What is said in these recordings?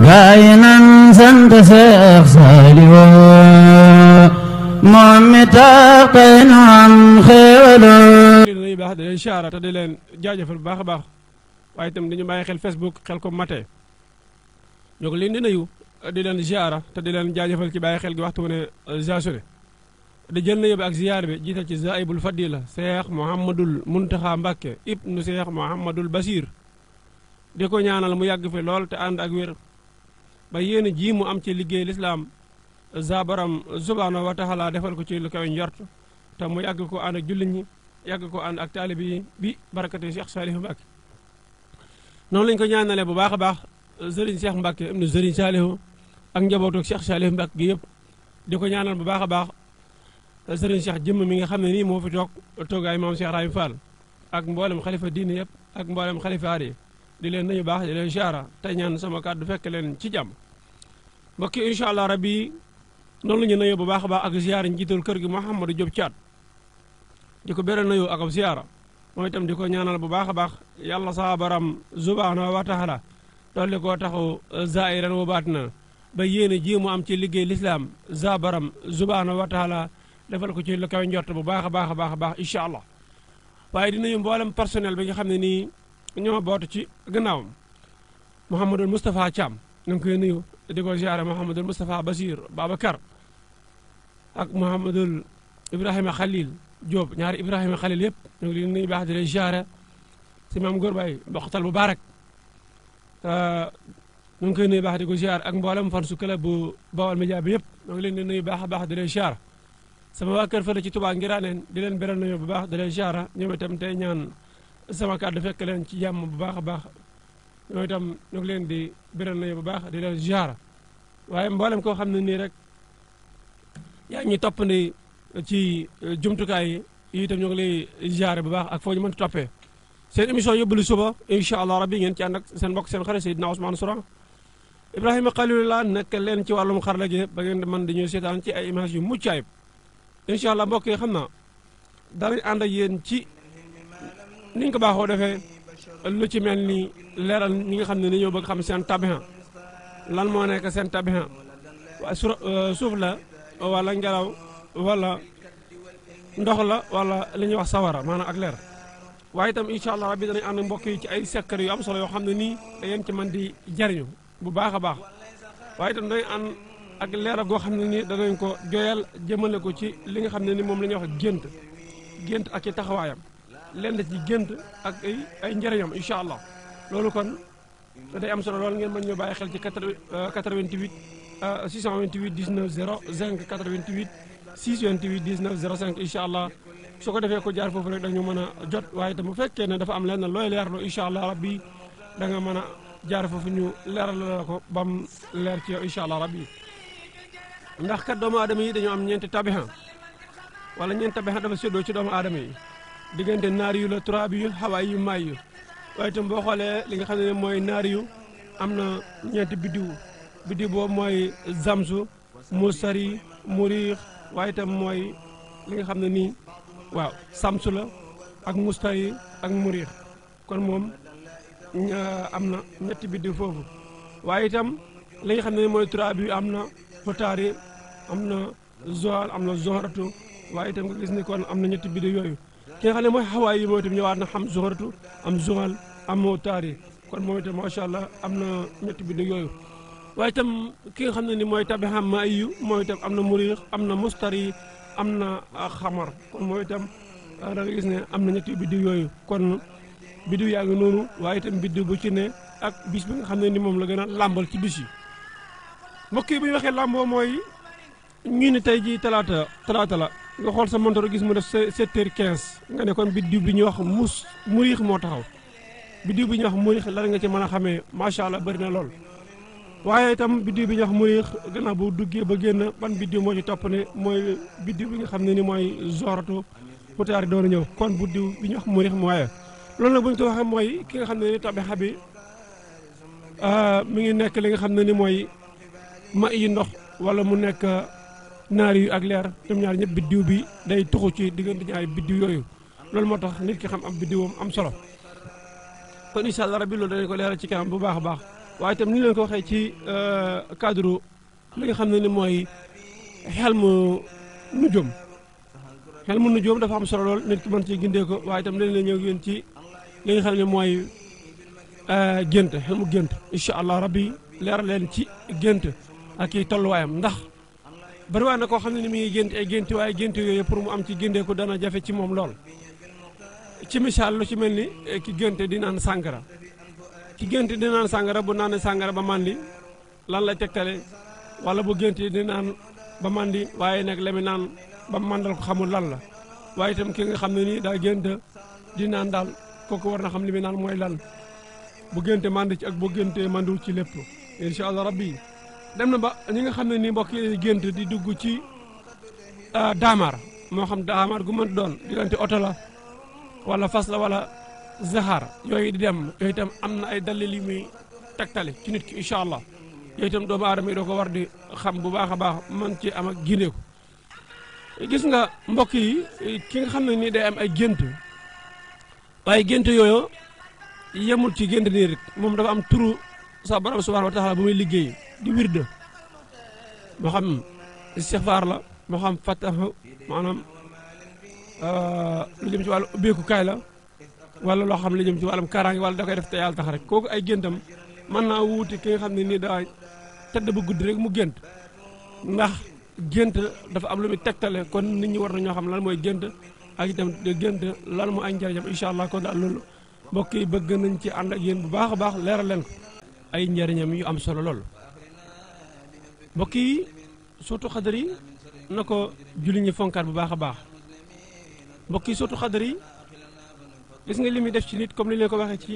gaay nan sant Seex Saaliw moom mi tax tey nu am xéewalo yu baax di leen siyaara te di leen jaajëfal bu baax a baax waaye itam dañu bàyyi xel Facebook Khelcom Matin ñoo ko leen di nuyu di leen siyaara te di leen jaajëfal ci bàyyi xel gi waxtu ne jaasure di jël nuyu bi ak ziyaar bi jiital ci Zaibul Fadila Cheikh Mouhamadul Muntaxa Mbàkke ibnu Cheikh Mouhamadul Basir di ko ñaanal mu yàgg fi lool te ànd ak wér ba yéen ji mu am ci liggéey lislaam zabaram subhanahu wa taala defal ko ci lu koy njort te mu yàgg ko ànd ak jullit ñi yàgg ko ànd ak taalibe yi bi barakati Cheikh Saliou Mbacke noonu lañu ko ñaanalee bu baax a baax Serigne Cheikh Mbacke ibnu Serigne Saliou ak njabootu Cheikh Saliou Mbacke gi yëpp di ko ñaanal bu baax a baax Serigne Cheikh jëmm mi nga xam ne nii moo fi toog toogaay maam Cheikh Rahim Fall ak mboolem xalifa diine yëpp ak mboolem xalifa aada yi di leen nuyu baax di leen ziara tey ñaan sama kàddu fekk leen ci jàmm mbokk yi incha allah rabbi noonu la ñu nuyu bu baax a baax ak ziara njiital kër gi Mouhamadou Diop Thiat di ko beral nuyu ak ab ziara mooy itam di ko ñaanal bu baax a baax yàlla saa baram subhanahu wa taala dolli koo taxu zairan wa baatinan ba yéene ji mu am ci liggéey lislaam za baram subhanahu wa taala defal ko ci lu kaw njort bu baax a baax a baax a baax incha allah waaye di nuyu mboolem personnel bi nga xam ne nii ñoo bootu ci gannaawam Mouhamadul Moustapha Thiam ñu ngi koy nuyu di ko ziara Mouhamadul Moustapha Basir Babacar ak Mouhamadul Ibrahima Khalil Diop ñaari Ibrahima Khalil yëpp ñu ngi leen nuyu baax di leen ziara si maam Góor Baay Mboxtal bu Barak ñu ngi koy nuyu baax di ko ziara ak mboolem fan su club bu Bawal Média bi yëpp ñu ngi leen di nuyu baax a baax di leen ziara sama waa kër fële ci Touba Ngiraneen di leen beral nuyu bu baax di leen ziara ñoom itam tey ñaan sama kàddu fekk leen ci jàmm bu baax a baax ñoom itam ñu ngi leen di beral nuyu bu baax di leen ziara waaye mboolem koo xam ne nii rek yaa ngi toppandi ci jumtukaay yi itam ñu ngi lay ziare bu baax ak foo ñu mënti toppee seen émission yóbbalu suba incha allah rabbi ngeen ci ànd ak seen mbokk seen xarit Seydina Ousmane Souran Ibrahima Khalilullah nekk leen ci wàllum xarala gi ba ngeen mën dañuy seetaan ci ay image yu mucc ayib incha allah mbokk yi xam naa danañ ànd ak yéen ci ni ñu ko baaxoo defee lu ci mel ni leeral ñi nga xam ne ni ñoo bëgg xam seen tabihan lan moo nekk seen tabihan waaye suuf la wala ngelaw wala ndox la wala li ñuy wax sawara maanaam ak leer waaye itam incha allah rabbi danañ ànd mbokk yi ci ay secret yu am solo yoo xam ne nii da ngeen ci mën di jariñu bu baax a baax waaye itam danañ ànd ak leeral goo xam ne nii danañ ko joyal jëmale ko ci li nga xam ne ni moom la ñuy wax gént ak ci taxawaayam lenn ci gént ak ay njëriñam incha allah loolu kon day am solo loolu ngeen mën ñu bàyyi xel ci 88 628 19 05 88 628 19 05 incha allah su ko defee ko jaar foofu rek dañu mën a jot waaye itam bu fekkee ne dafa am lenn looy leerlu incha allah rabbi da nga mën a jaar foofu ñu leeral la ko bam leer ci yow incha allah rabbi ndax kat doomu aadama yi dañoo am ñeenti tabihan wala ñeenti tabihan dafa séddoo ci doomu aadama yi diggante naari yu la turaabi yu xawaay yu maay yu waaye itam boo xoolee li nga xam ne mooy naari yu am na ñeenti biddiw boobu mooy zamsu musari muriix waaye itam mooy li nga xam ne nii waaw samsu la ak mustari ak muriix kon moom am na ñetti biddiw foofu waaye itam li nga xam ne mooy turaabi yu am na futaari am na zoal am na zohratu waaye itam nga gis ni kon am na ñetti biddiw yooyu ki nga xam ne mooy xawaay yi mooy itam ñëwaat na xam zohratu am zoal am mutaari kon moom itam macha allah am na ñetti biddiw yooyu waaye itam ki nga xam ne ni mooy tabiha maay yu mooy itam am na muriix am na mustari am na xamar kon mooy itam da nga gis ne am na ñetti biddiw yooyu kon biddiw yaa ngi noonu waaye itam biddiw bu ci ne ak bis bi nga xam ne ni moom la gën a làmbal ci bis yi mbokk yi bu ñu waxee làmboo mooy ñu ni tey jii talaata la nga xool sa montor gis mu def 7h15 nga ne kon biddiw bi ñuy wax muriix moo taxaw biddiw bi ñuy wax muriix lan nga ci mën a xamee macha allah bëri na lool waaye itam biddiw bi ñuy wax muriix gannaaw bu duggee ba génn ban biddiw moo ci topp ne mooy biddiw bi nga xam ne ni mooy zooratu putaari doon ñëw kon biddiw bi ñuy wax muriix mooy loolu nag bu ñu ko waxee mooy ki nga xam ne ni tabixa bi mi ngi nekk li nga xam ne ni mooy ma yi ndox wala mu nekk naari yu ak leer ñoom ñaar ñëpp biddiw bi day tuxu ci diggante ñaari biddiw yooyu loolu moo tax nit ki xam am biddiwam am solo kon incha allah rabbi loolu danañ ko leeral ci kanam bu baax a baax waaye itam ni leen ko waxee ci cadre li nga xam ne ni mooy xel mu nujum xel mu nujum dafa am solo lool nit ki mën ci gindee ko waaye itam dañ leen ñëw yéen ci li nga xam ne mooy gént xel mu gént incha allah rabbi leeral leen ci gént ak i tolluwaayam ndax bari waa na koo xam ne ni mi ngi gént ay gént waaye gént yooyu pour mu am ci gindee ko dana jafe ci moom lool ci misaal lu ci mel ni ki gént di naan sàngara ki gént di naan sàngara bu naanee sàngara ba màndi lan la tegtale wala bu gént di naan ba màndi waaye nag la mi naan ba màndal ko xamul lan la waaye itam ki nga xam ne nii daa gént di naan daal kooku war na xam li mi naan mooy lan bu génte màndi ci ak bu génte màndiwul ci lépp incha allah rabbi dem na ba ñi nga xam ne nii mbokk yi gént di dugg ci daamaar moo xam daamaar gu mën doon diggante oto la wala fas la wala zaxaar yooyu di dem yooyu itam am na ay dalil yu muy tegtale ci nit ki incha allah yooyu itam doomu aadama yi doo ko war di xam bu baax a baax man ci am ak gindeeku gis nga mbokk yi ki nga xam ne nii day am ay gént waaye gént yooyu yemul ci gént nii rek moom dafa am turu sa borom subhanahu wa taala bu muy liggéey di wirde moo xam istixfaar la moo xam fatax maanaam lu jëm ci wàllu ubbeeku kaay la wala loo xam lu jëm ci wàllum kaaraange wala da koy def te yàlla tax rek kooku ay géntam mën naa wuuti ki nga xam ne nii daa tëdd bu guddi rek mu gént ndax gént dafa am lu muy tegtale kon nit ñi war na ñoo xam lan mooy gént ak itam gént lan moo ay njëriñam incha allah kon daal loolu mbokk yi bëgg nañ ci ànd ak yéen bu baax a baax leeral leen ko ay njëriñam yu am solo lool mbokk yi surtout xadar yi na ko julli ñi fonkaat bu baax a baax mbokk yi surtout xadar yi gis nga li muy def ci nit comme li leen ko waxee ci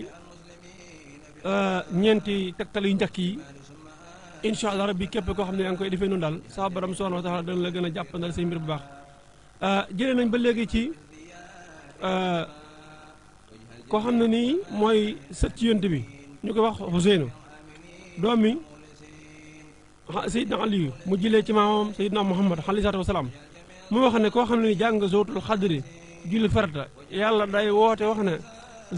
ñeenti tegtal yu njëkk yi incha allah rabbi képp koo xam ne yaa ngi koy defee noonu daal sa borom subhanahu wa taala dana la gën a jàppandal say mbir bu baax jëlee nañ ba léegi ci koo xam ne nii mooy sët ci yonte bi ñu koy wax Huseynu doomi Seydina Aliyu mu jëlee ci maamam Seydina Muhammad alayhi salaatu wa salaam mu wax ne koo xam ne ni jàng sootul xadri julli farata yàlla day woote wax ne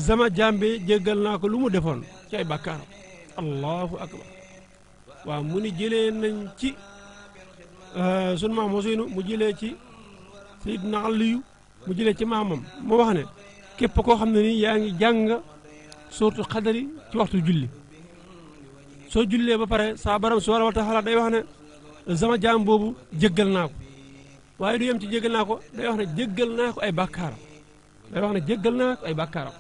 sama jàmbe jéggal naa ko lu mu defoon ci ay bàkkaar allahu akbar waaw mu ni jëlee nañ ci sunu maam Huseynu mu jëlee ci Seydina Aliyu mu jëlee ci maamam mu wax ne képp koo xam ne nii yaa ngi jàng sootul xadri ci waxtu julli soo jullee ba pare saa borom subhanahu wa taala day wax ne sama jaam boobu jéggal naa ko waaye du yem ci jéggal naa ko day wax ne jéggal naa ko ay bàkkaaram day wax ne jéggal naa ko ay bàkkaaram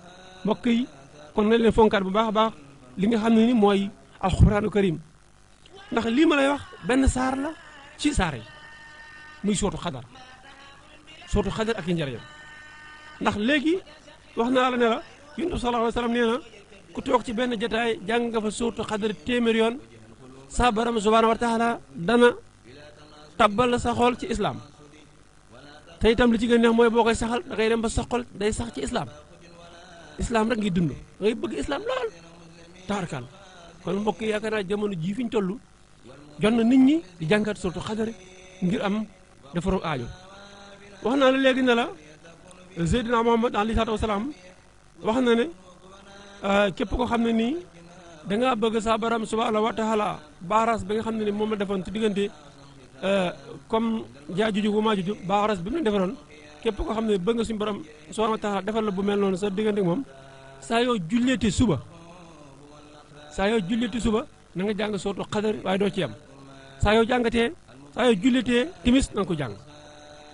mbokk yi kon nañ leen fonkaat bu baax a baax li nga xam ne ni mooy alxuraanu karim ndax lii ma lay wax benn saar la ci saar yi muy sootu xadar ak yi njëriñam ndax léegi wax naa la ne la yonent bi sallallahu alayhi wa sallam nee na ku toog ci benn jotaay jàng nga fa sootu xadar téeméer yoon sa borom subhanahu wa taala dana tabbal sa xol ci islam te itam li ci gën a neex mooy boo koy saxal da ngay dem ba sa xol day sax ci islam rek ngi dund ngay bëgg islam lool taarkal kon mbokk yi yaakaar naa jamono jii fi ñu toll jot na nit ñi di jàngat sootu xadar ngir am defaru aajo wax naa la léegi ne la Seydina Muhammad alayhi salaatu wa salaam wax na ne képp ko xam ne nii dangaa bëgg sa borom subhanahu wa taala baaraas bi nga xam ne ni moom la defoon ci diggante comme jaajuju bu maajuju baaraas bi mu defaroon képp ko xam ne bëgg nga suñu borom subhanahu wa taala defal la bu mel noonu sa diggante moom saa yoo julleeti suba na nga jàng sootu xadar waaye doo ci yem saa yoo julletee timis na nga ko jàng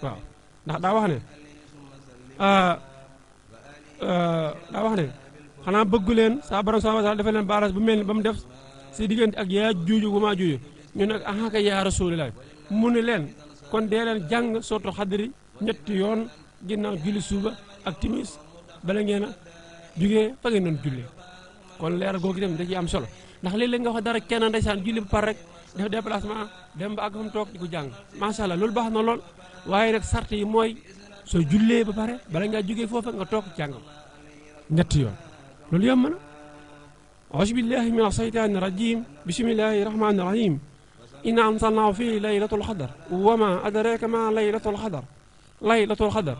waaw ndax daa wax ne xanaa bëggu leen saa borom subhanahu wa taala defal leen baaraas bu mel ni ba mu def si diggante ak yaa juuju bu maa juuju ñu ne ahaka yaa rasulilah mu ne leen kon dee leen jàng sootu xadri ñetti yoon ginnaaw julli suba ak timis bala ngeen a jugee fa ngeen doon julli kon leer googu itam da ciy am solo ndax léeg-léeg nga wax dara kenn ndeysaan julli ba pare rek def déplacement dem ba àgg fa mu toog di ko jàng macha allah loolu baax na lool waaye nag sart yi mooy soo jullee ba pare bala ngaa jugee foofa nga toog jàng ñetti yoon loolu yomb na auzu billahi min asheytaani rajim bismillahi rahmani rahim inna anzalnaahu fi laylatul qadr wa ma adraka ma laylatul qadr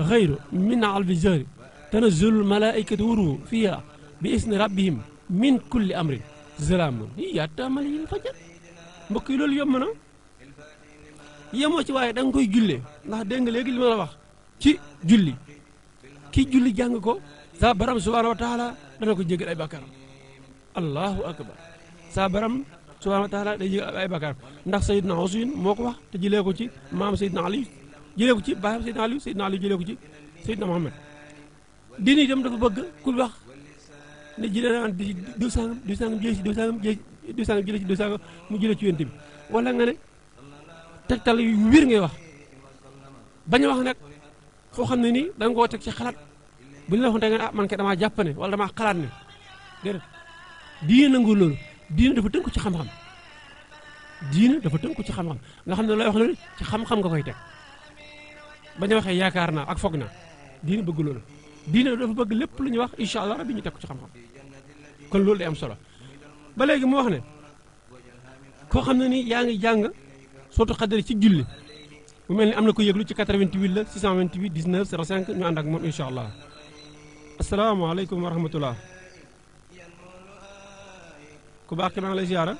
xayru min alfi shahri tanazzalul malaikatu wa ruuhu fiha bi isni rabbihim min kulli amrin zalaamun yaa taamalil fajar mbokk yi loolu yomb na yemoo ci waaye da nga koy jullee ndax dégg nga léegi li ma la wax ci julli kii julli jàng ko sa baram subhanahu wa taala dana ko jégal ay bakkaar allahu akbar sa baram subhanahu wa taala day jégal ay bakkaar ndax Seydina Usmaan moo ko wax te jëlee ko ci maam Seydina Ali jëlee ko ci baayam Seydina Ali jëlee ko ci Seydina Muhammad diine itam dafa bëgg ku wax ne jëlee naan diw sangam jëlee ci diw sangam jëlee ci diw sangam mu jëlee ci yonent bi wala nga ne tegtal yu wér ngay wax bañ a wax nag foo xam ne nii da nga koo teg ci xalaat bu ñu la waxoon nga man kay damaa jàpp ne wala damaa xalaat ne déedéet diine nangu loolu diine dafa tënku ci xam-xam diine dafa tënku ci xam-xam nga xam ne looy wax loolu ci xam-xam nga koy teg bañ a waxee yaakaar naa ak foog naa diine bëgg loolu diine dafa bëgg lépp lu ñuy wax incha allah rabbi ñu teg ko ci xam-xam kon loolu day am solo ba léegi mu wax ne koo xam ne nii yaa ngi jàng sootu xadari ci julli bu mel ni am na ko yëglu ci 88 la 628 19 05 ñu ànd ak moom incha allah asalaamaaleykum wa rahmatullah ku baax ki maa ngi lay ziara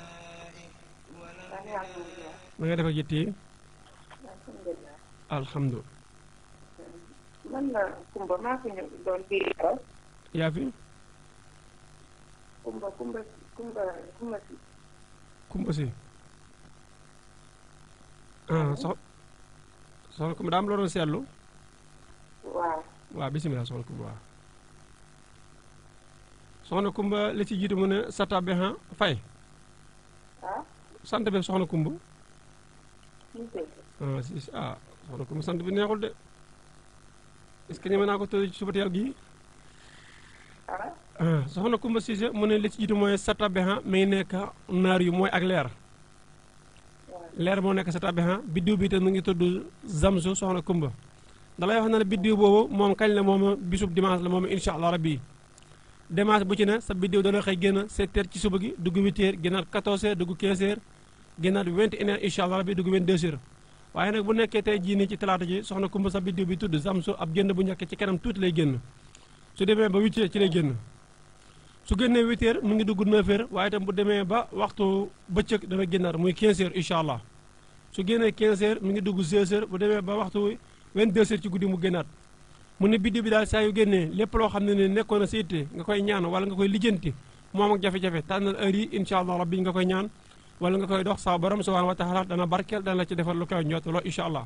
ma nga def ak yitte alhamdulilah man la Kumba maa fi ñu doon biir yaa fi Kumba si soxna Kumba daa am loo doon seetlu waaw bisimilah soxna Kumba waaw soxna Kumba li ci jiitu mu ne sata bi fay sant bi soxna Kumba soxna Kumba sant bi neexul de est-ce que ñeme naa ko tëdd ci suba teel gii soxna Kumba Cissé mu ne li ci jiitu mooy sata bi may nekk naar yu mooy ak leer leer moo nekk sata bi biddiw bi te mu ngi tudd Zamsu soxna Kumba dalay wax na ne biddiw boobu moom kañ la moom bisub dimanche la moom incha allah rabbi dimanche bu ci ne sa biddiw dana xëy génn 7 heures ci suba gi dugg 8 heures génnaat 14 heures dugg 15 heures génnaat 21 heures incha allah rabbi dugg 22 heures waaye nag bu nekkee tey jii nii ci talaata ji soxna Kumba sa biddiw bi tudd Zamsu ab génn bu njëkk ci kanam tuuti lay génn su demee ba 8 heures ci lay génn su génnee 8 heures mu ngi dugg 9 heures waaye itam bu demee ba waxtu bëccëg dana génnaat muy 15 heures incha allah su génnee 15 heures mu ngi dugg 16 heures bu demee ba waxtu 22 heures ci guddi mu génnaat mu ne biddiw bi daal saa yu génnee lépp loo xam ne ne nekkoon na sa yitte nga koy ñaan wala nga koy lijjanti moom ak jafe-jafe tànnal heure yi incha allah rabbi nga koy ñaan wala nga koy dox sa borom subhanahu wa taala dana barkeel dana la ci defal lu koy ñott lool incha allah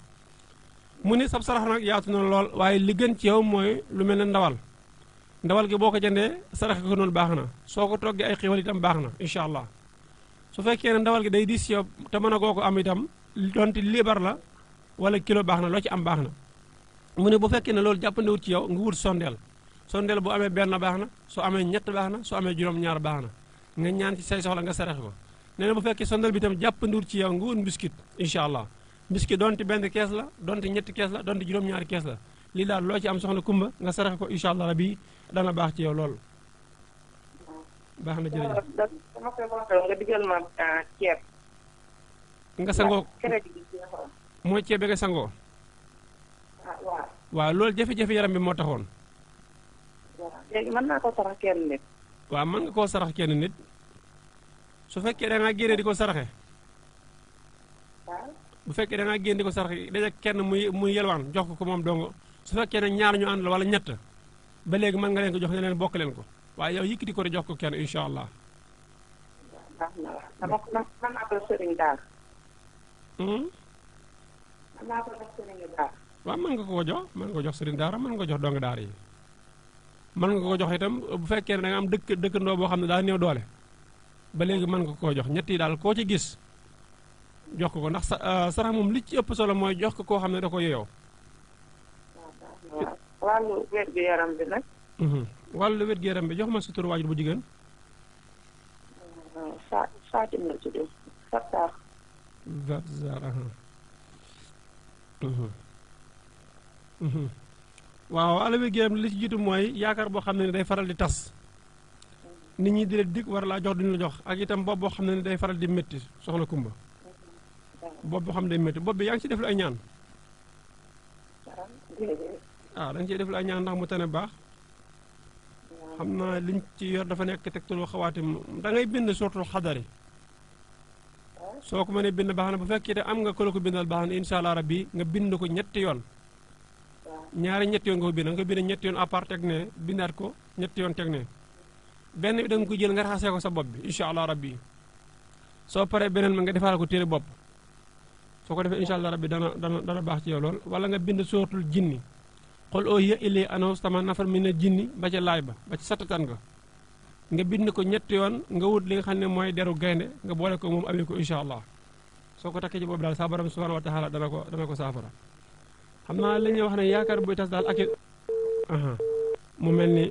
mu ne sab sarax nag yaatu na lool waaye li gën ci yow mooy lu mel ne ndawal gi boo ko jëndee sarax ko noonu baax na soo ko toggee ay xiwal itam baax na incha allah su fekkee ne ndawal gi day diis yow te mën a goo ko am itam donte liibar la wala kilo baax na loo ci am baax na mu ne bu fekkee ne loolu jàppandiwut ci yow nga wut sondeel bu amee benn baax na soo amee ñett baax na soo amee juróom-ñaar baax na nga ñaan ci say soxla nga sarax ko nee na bu fekkee sondeel bi itam jàppandiwut ci yow nga wut mbiskit incha allah mbiskit donte benn kees la donte ñetti kees la donte juróom-ñaari kees la lii daal loo ci am soxna Kumba nga sarax ko incha allah rabbi dana baax ci yow lool baax na jërëjëf dama koy wax nga digal ma ceeb nga sangoo mooy ceeb bi nga sangoo waaw loolu jafe-jafe yaram bi moo taxoon léegi mën naa ko sarax kenn nit waaw mën nga koo sarax kenn nit su fekkee da ngaa génne di ko saraxe bu fekkee da ngaa génne di ko saraxe daje kenn muy yelwaan jox ko moom dongo su fekkee ne ñaar ñu ànd la wala ñett ba léegi mën nga leen ko jox ne leen bokk leen ko waaye yow yëkkati ko di jox ko kenn incha allah. baax na waaw man naa ko sëriñ daal. man naa ko jox sëriñ daal. waaw mën nga ko jox mën nga ko jox sëriñ daara mën nga ko jox dong daara yi mën nga ko jox itam bu fekkee ne da nga am dëkkandoo boo xam ne daa néew doole ba léegi mën nga koo jox ñett yi daal koo ci gis jox ko ndax sarax moom li ci ëpp solo mooy jox ko koo xam ne da ko yeyoo. waaw wàllu wér-gu-yaram bi nag. wàllu wér-gu-yaram bi jox ma sa tur waajur bu jigéen. Fatim la tudd Fatar. waaw wàllu wér-gu-yaram li ci jiitu mooy yaakaar boo xam ne day faral di tas nit ñi di la dig war laa jox duñu la jox ak itam bopp boo xam ne day faral di métti soxna Kumba bopp boo xam ne day métti bopp bi yaa ngi ci def lu ay ñaan. da nga ciy def lu ay ñaan ndax mu tane baax. xam naa liñ ci yor dafa nekk tegtaloo xawaatim da ngay bind suratul xadari soo ko mënee bind baax na bu fekkee te am nga ko la ko bindal baax na incha allah rabbi nga bind ko ñetti yoon ñaari ñetti yoon nga ko bind nga ko bind ñetti yoon à part teg ne bindaat ko ñetti yoon teg ne benn bi da nga ko jël nga raxasee ko sa bopp bi incha allah rabbi soo paree beneen ma nga defaral ko téere bopp soo ko defee incha allah rabbi dana baax ci yow lool wala nga bind suratul jinni xol oohiya ilayya annahu istama'a nafarun mina jinni ba ca laay ba ci sattatan nga bind ko ñetti yoon nga wut li nga xam ne mooy deru gaynde nga boole ko moom amee ko incha allah soo ko takkee ci boobu daal saa borom subhanahu wa taala dana ko saafara xam naa li ñuy wax ne yaakaar buy tas daal ak mu mel ni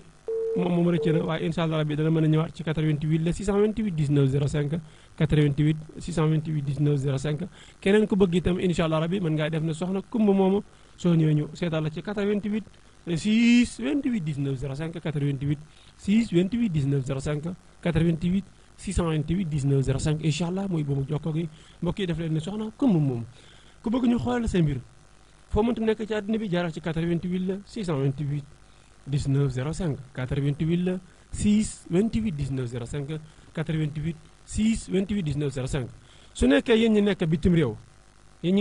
moom rëcc na waaye incha allah rabbi dana mën a ñëwaat ci 88 la 628 19 05 88 628 19 05 keneen ku bëgg itam incha allah rabbi mën ngaa def ne soxna kumba moomu soo ñëwee ñu seetal la ci 88 628 19 05 88 628 19 05 88 628 19 05 incha allah mooy boobu jokkoo gi mbokk yi def leen ne soxna kumba moomu ku bëgg ñu xoolal sa mbir foo mënta nekk ci àddina bi jaaral ci 88 la 628 19 05 88 la 628 19 05 88 628 19 05 su nekkee yéen ñi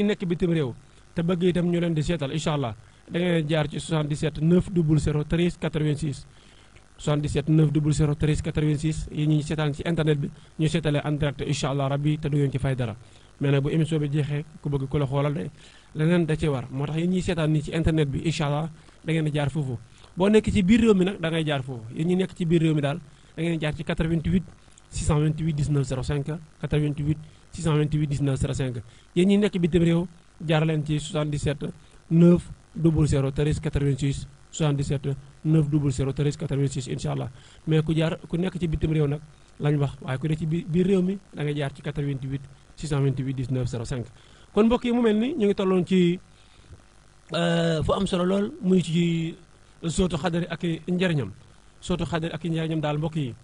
nekk bitim réew te bëgg itam ñu leen di seetal incha allah da ngeen jaar ci 77 900 13 86 77 900 13 86 yéen ñi seetaan ci internet bi ñu seetalee en direct incha allah rabbi te du ngeen ci fay dara mais nag bu émission bi jeexee ku bëgg ku la xoolal de leneen da ci war moo tax yéen ñi seetaan nii ci internet bi incha allah da ngeen di jaar foofu boo nekk ci biir réew mi nag da ngay jaar foofu yéen ñi nekk ci biir réew mi daal da ngeen jaar ci 88 628 19 05 88 628 19 05 yéen ñi nekk bitim réew jaar leen ci 77 900 13 86 77 900 13 86 incha allah mais ku nekk ci bitim réew nag lañ wax waaye ku nekk ci biir réew mi da ngay jaar ci 88 628 19 05 kon mbokk yi mu mel ni ñu ngi tolloon ci fu am solo lool muy ci sootu xadari ak njariñam sootu xadari ak njariñam daal mbokk yi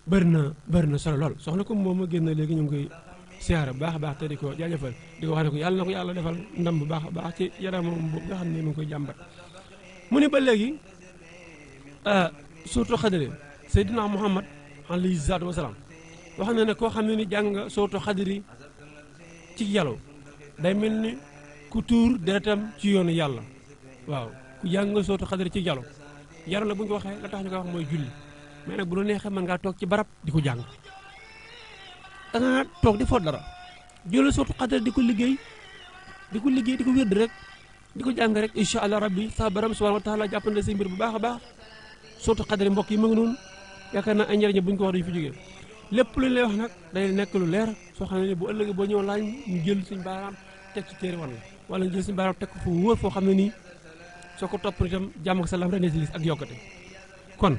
bëri na solo lool soxna ko moom a génn léegi ñu ngi koy siyaara bu baax a baax te di ko jaajëfal di ko wax ne ko yàlla na ko yàlla defal ndam bu baax a baax ci yaramam boobu nga xam ne mu ngi koy jàmbat mu ni ba léegi sootu xadari Seydina Muhammad alayhi salaatu wasalaam wax na ne koo xam ne ni jàng nga sootu xadari ci yàlla day mel ni ku tuur deretam ci yoonu yàlla waaw ku jàng nga sootu xadari ci yàlla yàlla la bu ñu ko waxee la tax ñu koy wax mooy julli mais nag bu la neexee mën ngaa toog ci barab di ko jàng da nga toog di foot dara jël sootu xadari di ko liggéey di ko wérd rek di ko jàng rek incha allah rabbi sa borom subhanahu wa taala jàppande sa mbir bu baax a baax sootu xadari mbokk yi mu ngi noonu yaakaar naa ay njëriñ bu ñu ko wax duñu fi jógee lépp lu lay wax nag day nekk lu leer soo xam ne bu ëllëgee boo ñëw laaj ñu jël suñu baaraam teg ci téere wan la wala ñu jël suñu baaraam teg ko fu wóor foo xam ne nii soo ko topp itam jàmm ak salaam rek ne si lis ak yokkate kon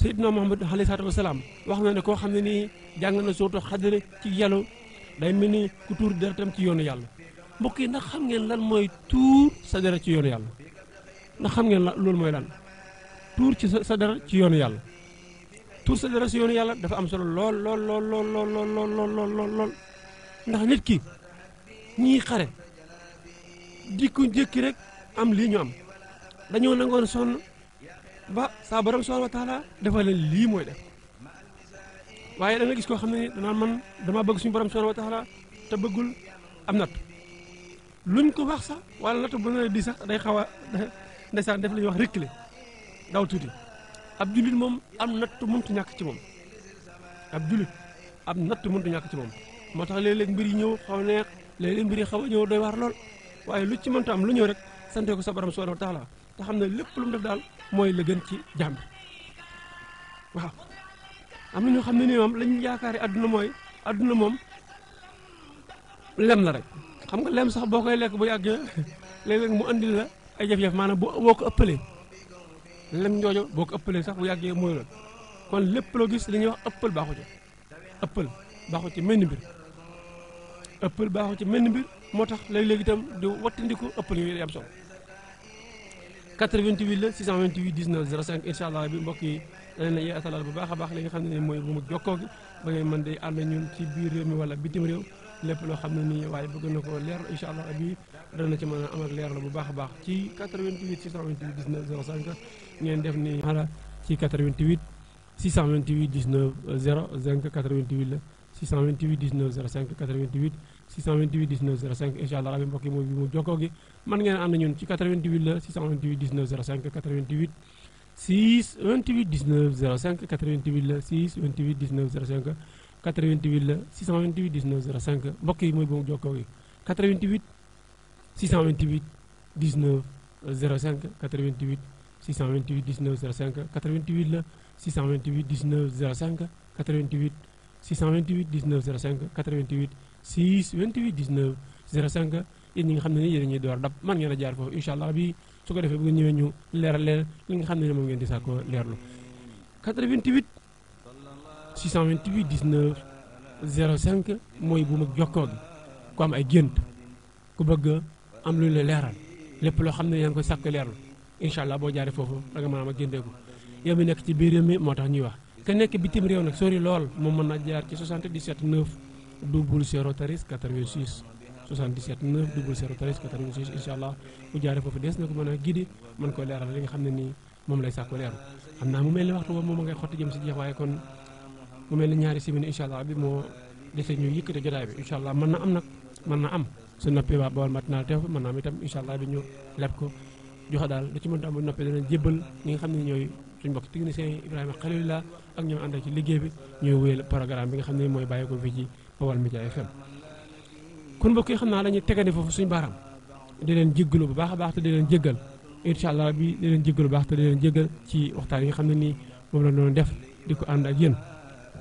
Seydina Muhammad alayhi salaatu wasalaam wax na ne koo xam ne nii jàng na sootu xadari ci yàlla day mel ni ku tuur deretam ci yoonu yàlla mbokk yi ndax xam ngeen lan mooy tuur sa deret ci yoonu yàlla ndax xam ngeen loolu mooy lan tuur ci sa deret ci yoonu yàlla tuur sa deret ci yoonu yàlla dafa am solo lool ndax nit ki ñii xare di ko njëkki rek am lii ñu am dañoo nangoon sonn ba saa borom subhanahu wa taala dafa leen lii mooy def waaye da nga gis koo xam ne danaa man dama bëgg suñu borom subhanahu wa taala te bëggul am natt luñ ko wax sax wala natt bu na di sax day xaw a ndeysaan def la ñuy wax reculer daw tuuti ab jullit moom am natt mëntu ñàkk ci moom ab jullit am natt mëntu ñàkk ci moom moo tax léeg-léeg mbir yi ñëw xaw neex léeg-léeg mbir yi xaw a ñëw doy waar lool waaye lu ci mënta am lu ñëw rek sante ko sa borom subhanahu wa taala te xam ne lépp lu mu def daal mooy la gën ci jàmm bi waaw am na ñoo xam ne nii moom lañu yaakaari adduna mooy adduna moom lem la rek xam nga lem sax boo koy lekk bu yàggee léeg-léeg mu andil la ay jaf-jaf maanaam boo ko ëppalee lem njoojo boo ko ëppalee sax bu yàggee mooy la kon lépp loo gis li ñuy wax ëppal baaxu ci ëppal baaxu ci menn mbir ëppal baaxu ci menn mbir moo tax léeg-léeg itam di wattandiku ëppal yooyu day am solo 88 la 628 19 05 incha allah bi mbokk yi danañ la yeesalal bu baax a baax li nga xam ne mooy bu mu jokkoo gi ba ngay mën day ànd ñun ci biir réew mi wala bitim réew lépp loo xam ne nii waaye bëgg na ko leer incha allah bi dana ci mën a am ak leer la bu baax a baax ci 88 628 19 05 ngeen def ni ala ci 88 628 19 05 88 la 628 19 05 88 628 19 05 incha allah rabbi mbokk yi mooy bi mu jokkoo gi mën ngeen ànd ñun ci 88 la 628 19 05 88 628 19 05 88 la 628 19 05 88 la 628 19 05 mbokk yi mooy bi mu jokkoo gi 88 628 19 05 88 628 19 05 88 la 628 19 05 88 628 19 05 88 628 19 05 yéen ñi nga xam ne ni yéen ñuy door dab man ngeen a jaar foofu incha allah bi su ko defee bu ngeen ñëwee ñu leeral leen li nga xam ne moom ngeen di sàkkoo leerlu 88 628 19 05 mooy bu mag jokkoo gi ku am ay gént ku bëgg am lu ñu la leeral lépp loo xam ne yaa ngi koy sàkk leerlu incha allah boo jaaree foofu da nga mën a am ak génteeku yow mi nekk ci biir réew mi moo tax ñuy wax te nekk bitim réew nag sori lool moom mën na jaar ci 77 9 00 13 86 77 9 00 13 86 incha allah bu jaaree foofu des na ko mën a gidi mën ko leeral li nga xam ne nii moom lay sàkku leeru xam naa mu mel ni waxtu boobu moom ngay xotti jëm si jeex waaye kon mu mel ni ñaari simili incha allah bi moo dese ñu yëkkate jotaay bi incha allah mën na am nag mën na am su noppee waa Baol Matinal teew mën naa am itam incha allah bi ñu leb ko joxe daal lu ci mënta am bu noppee danañ jébbal ñi nga xam ne ñooy suñu mbokk technicien yi Ibrahima Khalilullah ak ñoom àndal ci liggéey bi ñuy wéyal programme bi nga xam ne mooy bàyyi ko fii ci Baol Média FM kon mbokk yi xam naa dañuy tegandi foofu suñu baaraam di leen jéggalu bu baax a baax te di leen jéggal incha allah bi di leen jéggalu bu baax te di leen jéggal ci waxtaan yi nga xam ne nii moom la doon def di ko ànd ak yéen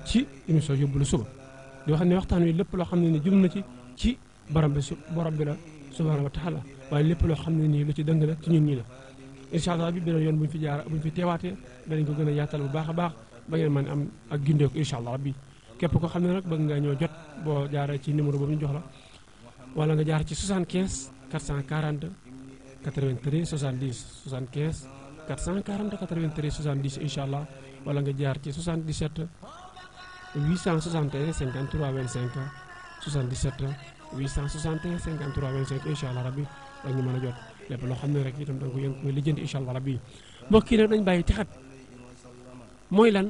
ci émission Yóbbalu Suba di wax ne waxtaan wi lépp loo xam ne ni jum na ci borom bi la subhanahu wa taala waaye lépp loo xam ne nii lu ci dëng la ci ñun ñi la incha allah bi beneen yoon buñu fi teewaatee danañ ko gën a yaatal bu baax a baax ba ngeen mën am ak gindeeku incha allah bi képp ko xam ne nag bëgg nga ñoo jot boo jaaree ci numéro boobu ñu jox la wala nga jaar ci 75 440 93 70 75 440 93 70 incha allah wala nga jaar ci 77 861 53 25 77 861 53 25 incha allah rabbi dañu mën a jot lépp loo xam ne rek itam da nga ko yëngu koy lijjanti incha allah rabbi mbokk yi nag dañu bàyyi texat mooy lan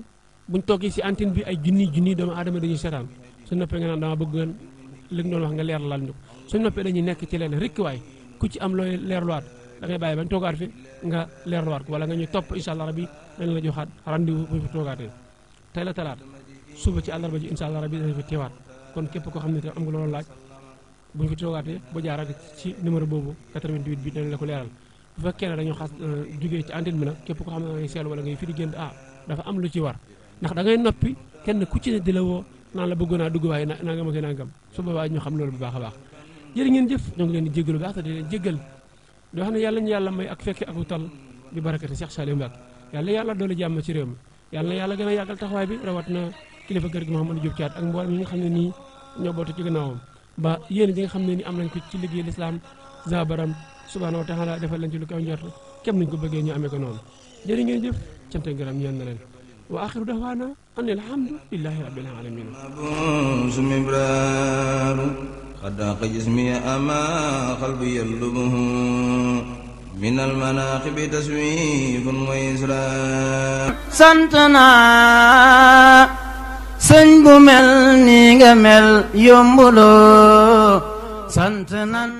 buñ toogee si antenne bi ay junni doomu aadama dañuy seetaan su noppee nga naan dama bëgg li nga doon wax nga leeralal ñu ko su noppee dañuy nekk ci leen rek waay ku ci am looy leerluwaat da ngay bàyyi bañ toogaat fi nga leerluwaat ko wala nga ñuy topp incha allah rabbi dañ la joxaat rendez-vous bu fi toogaatee tey la talaata suba ci àllarba ji incha allah rabbi dañu fi teewaat kon képp koo xam ne te am nga loolu laaj bu ñu fi toogaatee bu jaaraat ci numéro boobu 88 bi dañ la ko leeral bu fekkee ne dañoo xas jugee ci antenne bi nag képp koo xam ne ngay seetlu wala ngay firi génn dafa am lu ci war ndax da ngay noppi kenn ku ci ne di la woo naan la bëggoon naa dugg waaye nangam ak nangam su boobaa ñu xam loolu bu baax a baax jërë ngeen jëf ñoo ngi leen di jéggalu baax te di leen jéggal di wax ne yàlla ñu yàlla may ak fekke ak tal bi barakati Cheikh Saliou Mbacké yàlla doole jàmm ci réew mi yàlla gën a yàggal taxawaay bi rawat na kilifa kër gi Mouhamadou Diop Thiat ak mboolem ñi nga xam ne nii ñoo bootu ci gannaawam ba yéen ji nga xam ne ni am nañ ko ci liggéey lislaam zabaram subhanahu wa taala defal lañ ci lu kaw njort kem nañ ko bëggee ñu amee ko noonu jërë ngeen jëf cant ak ngërëm ñeen na leen wa axiru dawaana an alhamdulillahi rabbil alamin sumibraru xadaaq jismi ama qalbi yallubuhu min almanaqibi taswifun wa isra sant naa sëñ bu mel ni nga mel yombuloo sant nan